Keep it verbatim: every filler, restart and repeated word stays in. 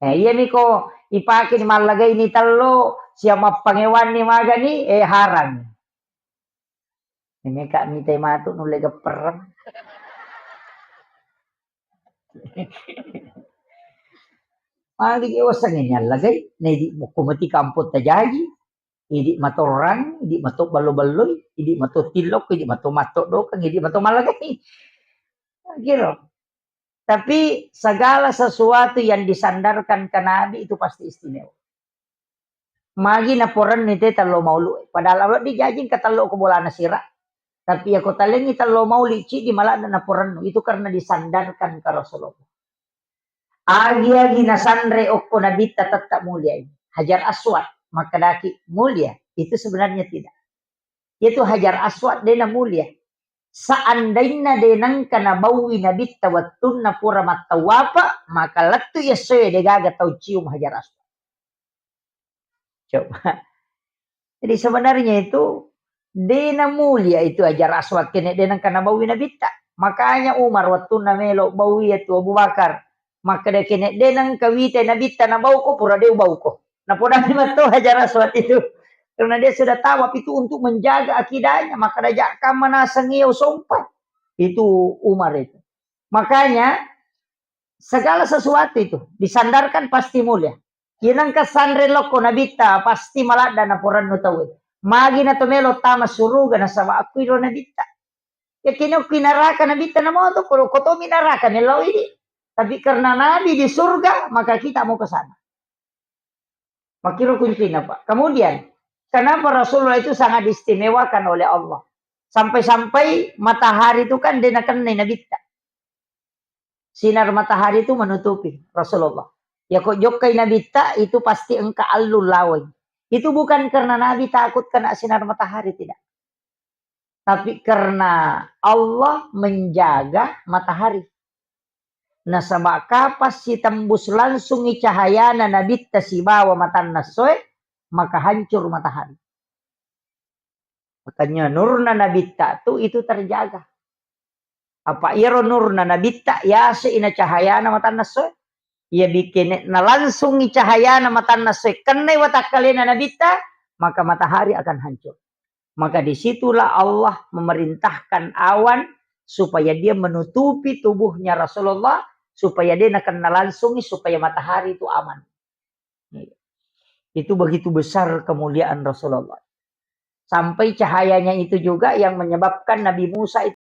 Eh, iya miko ipake ni mallagai ni tello, siap mappangewanni magani, eh, harang. Ini kak mitai matu nulle geppereng. Magi osangi ni allagai, nedi mukku mati kampung tajaji, idi matorang, idi mato ballo-balloi, idi mato tillok, idi mato matto dokang, idi mato mallagai. Kiro. Tapi segala sesuatu yang disandarkan ke Nabi itu pasti istimewa. Magi naporennu te tello maulu. Padahal Allah dijajing ke tello ko bolana sira. Tapi ya ko talengi tello mauli cidi malah naporennu. Itu karena disandarkan ke Rasulullah. Agi-agi nasanre okko Nabitta tetap mulia ini. Hajar Aswad, makkedaki mulia. Itu sebenarnya tidak. Itu Hajar Aswad dena mulia. Seandainna de nengka nabaui Nabitta wettunna pura mattawapa, maka lettu essoe de gaga tau cium Hajar Aswad. Coba. Jadi sebenarnya itu dena mulia itu Hajar Aswad kene de nengka nabaui Nabitta. Makanya Umar wettunna melo baui itu Abu Bakar. Makkeda kene de nengka wita Nabitta nabauko pura de ubauko. Napodami matto Hajar Aswad itu. Karena dia sudah tawaf itu untuk menjaga akidahnya, maka dajak kamma naseng iya usompa. Itu Umar itu. Makanya segala sesuatu itu disandarkan pasti mulia. Yenengka sanre lokko Nabitta pasti maladda naporennu tauwe. Magi na to melo tama suruga nasaba akkuiro Nabitta. Yakin okki naraka Nabitta namoto, ko kotomi naraka melo idi. Tapi karena Nabi di surga, maka kita mau ke sana. Makiro kuncinya, Pak. Kemudian, kenapa Rasulullah itu sangat diistimewakan oleh Allah? Sampai-sampai matahari itu kan de nakennai Nabitta. Sinar matahari itu menutupi Rasulullah. Ya kok jokkai Nabitta itu pasti engka allu lawai. Itu bukan karena Nabi takut kena sinar matahari, tidak. Tapi karena Allah menjaga matahari. Nasaba kapas sitembus langsungi cahayana Nabitta sibawa matanna essoe, maka hancur matahari. Makanya nurna Nabitta tu itu terjaga. Apa iyaro nurna Nabitta yase ina cahayana matanna essoe. Iya bikin nalangsungi cahayana matanna essoe kennai watakkalena Nabitta, maka matahari akan hancur. Maka disitulah Allah memerintahkan awan supaya dia menutupi tubuhnya Rasulullah, supaya dia nakena langsungi, supaya matahari itu aman. Itu begitu besar kemuliaan Rasulullah. Sampai cahayanya itu juga yang menyebabkan Nabi Musa itu